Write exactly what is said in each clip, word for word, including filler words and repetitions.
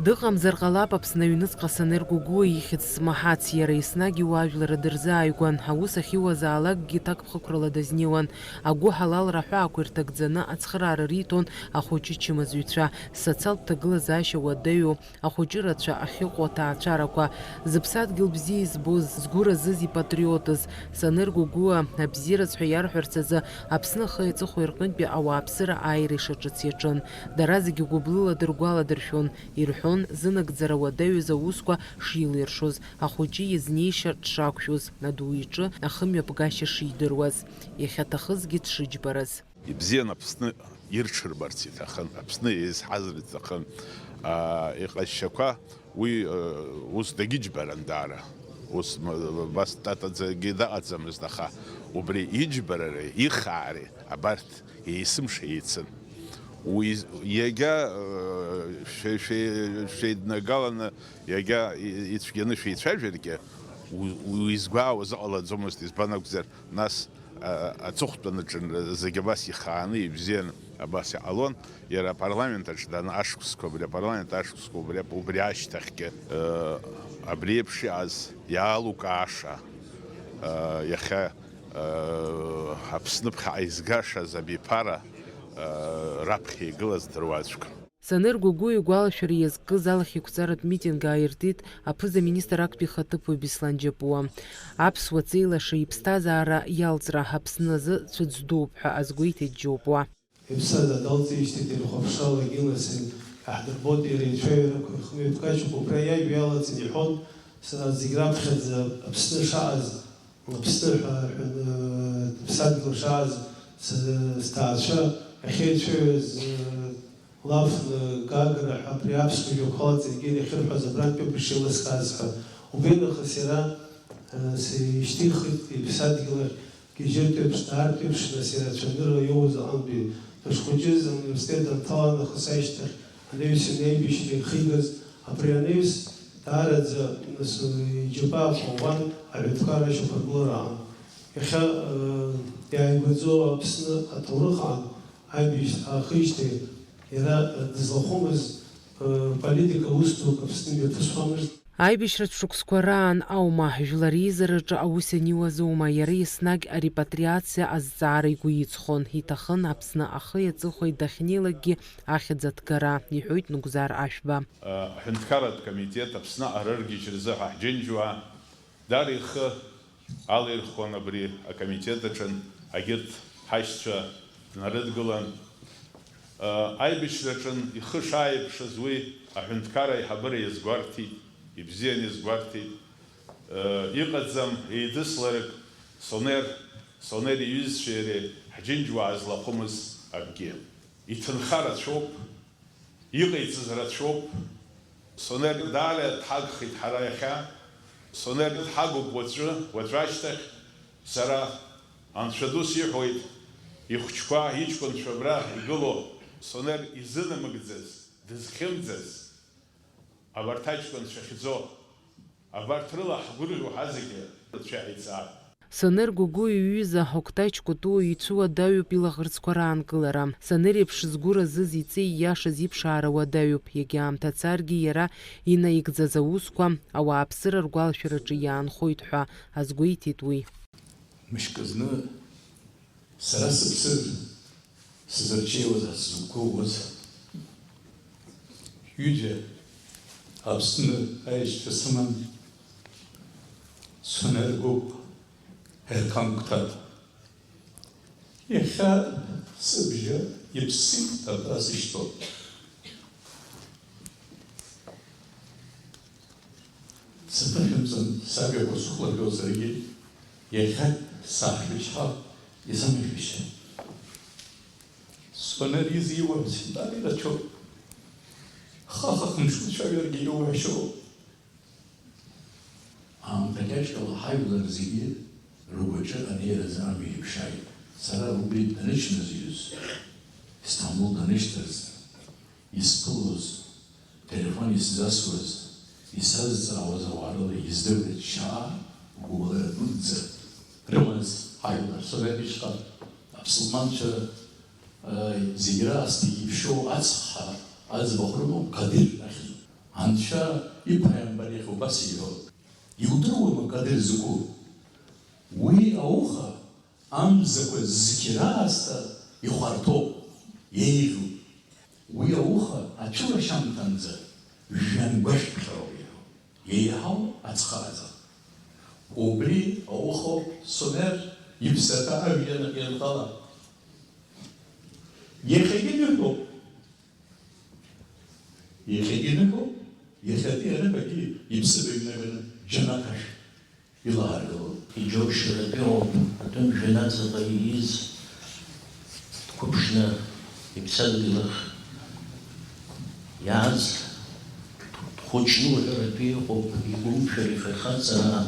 Дыҟамзар ҟалап Аԥсны аҩныҵҟа Сонер Гогәуа ихьӡ змаҳац, иара еснагь иуаажәлар дырзааигәан, аус ахьиуазаалакгьы ҭакԥхықәрала дазнеиуан, агәыҳалалра аҳәаақәа ирҭагӡаны ацхыраара риҭон ахәыҷы чымазаҩцәа, социалтә ҭагылазаашьа уадаҩу, ахәыҷы рацәа ахьыҟоу аҭаацәарақәа, зыԥсадгьыл бзиа избоз, згәы разыз ипатриотыз, Сонер Гогәуа абзиараз ҳәа иарҳәарц азы Аԥсны ахи аҵыхәеи рҟынтәи ауааԥсыра ааира ишаҿыц иаҿын. Дара зегьы гәыблыла дыргәаладыршәон, ирҳәон, зынагӡара уадаҩыз аусқәа шилиршоз, ахәыҷы иазнеишьа дшақәшәоз, аду иҿы ахымҩаԥгашьа шидыруаз, иахьаҭахызгьы дшыџьбараз. Ибзиан Аԥсны ирҽырбарц иҭахын, Аԥсны еизҳазар иҭахын. Аа, иҟазшьақәа уи, э, ус дагьыџьбаран даара. Ус м-, абас татаӡагьы дыҟаӡамызт, аха убри иџьбарареи ихаареи абарҭ есымша еицын. Уи з-, иагьа, э, шәе-, шәе-, шәеиднагаланы, иагьа и-, ицәгьаны шәеицәажәаргьы, у-, уизгәаауаз ыҟалаӡомызт, избан акәзар, нас а-, аҵыхәтәанаҿы зегь абас ихааны ибзиан абас иҟалон. Иара апарламент аҿы даны ашықәсқәа, абри апарламент ашықәсқәа, убри, убри ашьҭахьгьы, э, абри еиԥш иҟаз иаалукааша, э, иахьа, э, Аԥсны ԥхьаҟа изгашаз абиԥара, э, раԥхьа игылаз дыруаӡәк. Сонер Гогәуа игәалашәара иазкыз алахьеиқәҵаратә митинг ааиртит аԥыза-министр актәи ихаҭыԥуаҩ Беслан Џьапуа. Аԥсуа ҵеи лаша иԥсҭазаара иалҵра Аԥсны азы цәыӡ дууп ҳәа азгәеиҭеит Џьопуа. Иԥсҭазаара далҵижьҭеи телехәаԥшрала егьи ласи иаҳдырбоит иара ицәажәарақәа, ихымҩаԥгашьақәа убра иажәа иалаҵаны иҳәон, сара зегь раԥхьаӡа Аԥсны шааз, Аԥсны ҳәа, ҳәа, э, ԥсадгьыл шааз, с-, сҭаацәа ахьеицәажәоз, э, Лафны, Гагра ҳәа абри аԥсуа жәақәа алҵыргьы иахьырҳәаз абрантәи ауп ишеилыскааз ҳәа. Убри нахыс иара, э, сишьҭихит иԥсадгьыл ахь, гьежьыртә еиԥш, даартә еиԥш, нас иара цәанырра иоуаз аҟынтәи. Дышхәыҷыз ауниверситет данҭала нахыс ашьҭахь анаҩсан аибашьра ихигаз, абри анаҩс даараӡа, нас, иџьабаа ӷәӷәан аҳәынҭқарра ашьақәыргылараан. Иахьа, э, иааигәаӡоу Аԥсны аҭоурых аан, аибашьра аахижьҭеи, Иара дызлахәымыз, э, политика ус дук Аԥсны мҩаԥысуамызт. Аибашьратә шықәсқәа раан аума, жәлар реизараҿы аус аниуазоума, иара еснагь арепатриациа азҵаара игәы иҵхон, иҭахын Аԥсны ахи аҵыхәеи дахьнеилакгьы ахьӡ аҭгара, иҳәоит Нугзар Ашәба. Аҳәынҭқарратә комитет Аԥсны арыргьежь рзы ҳа ҳџьынџьуаа даара ихы алаирхәуан абри акомитет аҿын, агьырҭ ҳашьцәа днарыдгылан. Аибашьраҿын ихы шааиԥшыз уи аҳәынҭқарра аиҳабыра иазгәарҭеит, ибзиан иазгәарҭеит. Иҟаӡам еидысларак Сонер, Сонер иҩызцәеи иареи ҳџьынџьуаа злахәымыз акгьы. Иҭынха рацәоуп. Иҟаиҵаз рацәоуп. Сонер даара дҳагхеит ҳара иахьа. Сонер дҳагуп уаҵәы, уаҵәы ашьҭахь. Сара Анцәа ду сиҳәоит, ихәыҷқәа, иҷкәынцәа абра игылоу, Сонер изынамыгӡаз, дызхьымӡаз, абарҭ аҷкәынцәа хьӡо. Абарҭ рыла ҳгәырӷьо ҳазегьы рацәа иаҳаиҵааит. Сонер Гогәуа иҩыза Октай Чкутуа ицәуадаҩуп илаӷырӡқәа раанкылара. Сонер еиԥш згәы разыз иҵеи ииашаз иԥшаара уадаҩуп. Иагьа аамҭа царгьы иара инаигӡаз аусқәа ауааԥсыра ргәалашәараҿы иаанхоит ҳәа азгәеиҭеит уи. Мышкы зны Сара сыԥсыр, сзырҽеиуаз ацгәы уоуз. Ҩыџьа Аԥсны аишьцәа сыман, Сонер Гогәуа, Ерхан Қәҭа. Иахьа сыбжьы иԥсит абра сышьҭоуп. Сыԥышәымҵын, сажәақәа сыхәлашәо саргьы, иахьак саҳәшьа, исымшәышьа. Сонер изиуа сынтәа ирацәоуп. Хаха хымш уцәажәаргьы иуашьоуп. Аамҭа кьаҿ ала ҳажәлар зегьы ргәаҿы анеиразы амҩа иԥшааит. Сара убри даныҽнызҩыз, Истамбул данышьҭаз, Исԥылоз, телефон исзасуаз, исазҵаауаз ауаа рыла издыруеит, шьаа гәыбылра дуӡӡа рымаз ҳажәлар Советбыжьҟа аԥсылманцәа, э, зегь раасҭа иԥшьоу ацҳа аӡбахә рымоуп, Кадыр ахьӡуп. Анцәа иԥааимбар иахь убас иҳәоит. Иудыруама Кадыр згәы? Уи ауха амзақәа зқьы раасҭа ихәарҭоуп, еиӷьуп. Уи ауха ацәылашьамҭанӡа жәҩангәашәԥхьароуп иҳәо, еиҳау ацхыраӡа. Убри аухоуп Сумер иԥсаҭа ажәҩан ианҟала. Иахьагьы ныҳәоуп. Иахьагьы ныҳәоуп, иахьатәи аныҳәагьы иԥсыбаҩ наганы џьанаҭ ашә илаҳаргылоит. Иџьоушьаратәы иҟоуп атәым жәҩанаҵаҟа ииз дқәыԥшны иԥсадгьылахь иааз, дхәыҷны уҳәаратәы иҟоуп, игәымшәар, ихахаҵара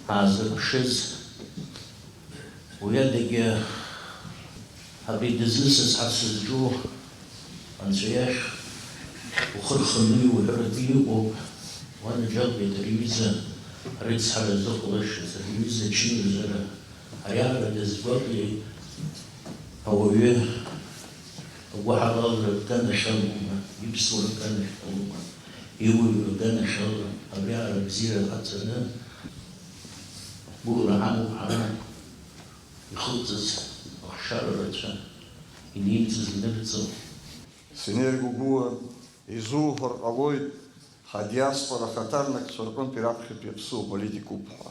аазырԥшыз. Уи адагьы, абри дызусҭаз ҳәа сызҿу Анцәа иахь ухы рханы иуҳәаратәы иҟоуп, уанаџьалбеит ари аҩыза рыцҳара зыҟалашаз, ари аҩыза ачымазара, ари аара дазгәаҟи ауаҩы агәыҳалалра аганахьалоума, иԥсуара аганахьалоума, иуаҩра аганахьалоума, абри аара бзиара ҟаҵаны, гәыӷра ҳамоуп ҳара. Ихылҵыз ахшара рацәа, инеимҵыз инырҵо. Синер Гәыгәуа, изуҳәар ҟалоит, ҳадиаспора ахаҭарнакцәа рҟынтә ираԥхьатәи аԥсуа политикуп ҳәа.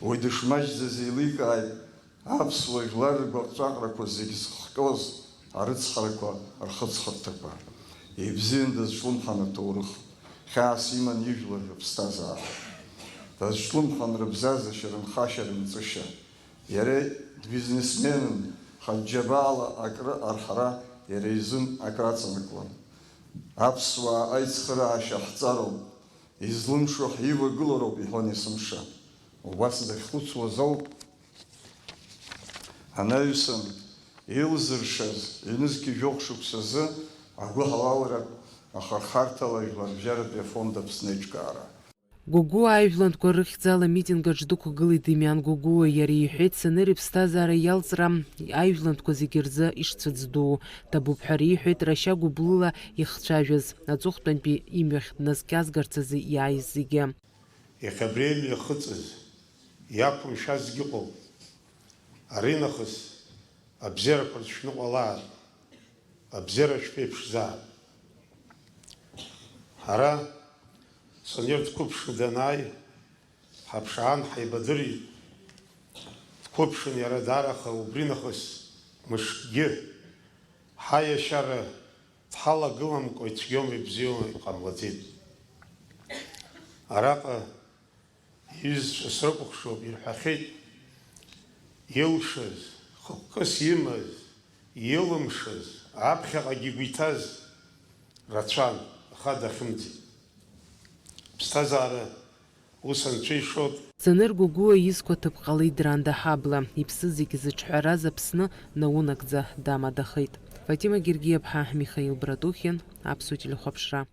Уи дышмаҷӡаз еиликааит аԥсуа жәлар ргәаҟҵәаҟрақәа зегь зыхҟьоз арыцҳарақәа рхыҵхырҭақәа. Ибзиан дазҿлымҳан аҭоурых, хьаас иман ижәлар рыԥсҭазаара. Дазҿлымҳан рыбзазашьа, рынхашьа, рымҵышьа. Иара дбизнесменын, хаџьџьабаала акры арҳара иара изын акраҵанакуан. Аԥсуаа аицхыраашьа ҳҵароуп, излымшо ҳивагылароуп, иҳәон есымша. Убас дахьхәыцуаз ауп анаҩсан илзыршаз ҩнызқьи жәохә шықәсазы агәыҳалалратә ахырхарҭала Жәларбжьаратәи афонд Аԥсны аиҿкаара. Гәыгәуа аижәлантәқәа рыхьӡала амитинг аҿы дықәгылеит Демиан Гәыгәуа. Иара иҳәеит, Саныр иԥсҭазаара иалҵра аижәлантәқәа зегьы рзы ишцәыӡ дуу. Ҭабуп ҳәа риҳәеит рашьа гәыблыла ихцәажәаз, аҵыхәтәантәи имҩахь днаскьазгарц азы иааиз зегьы. Иахьа абри имҩахыҵыз, иақәымшәазгьы ыҟоуп. Аринахыс абзиарақәа рыцәныҟәалааит, абзиара шәԥеиԥшзааит. Ҳара Саныр дқәыԥшны данааи, ҳаԥшаан, ҳаибадырит. Дқәыԥшын иара даара, аха убринахыс мышкгьы ҳаиашьара дҳалагыламкәа ицәгьоума ибзиоума иҟамлаӡеит. Араҟа иҩызцәа срыкәыхшоуп, ирҳәахьеит, илшаз, хықәкыс имаз, илымшаз, аԥхьаҟагьы игәы иҭаз рацәан, аха дахьымӡеит. Ԥсҭазаара ус анцәа ишоит. Саныр Гәыгәуа изқәа ҭыԥ ҟалеит Дранда Ҳабла, иԥсы зегь зыҿҳәараз Аԥсны наунагӡа дамадахеит. Фатима Гергиаԥҳа, Михаил Братухин, Аԥсуа телехәаԥшра.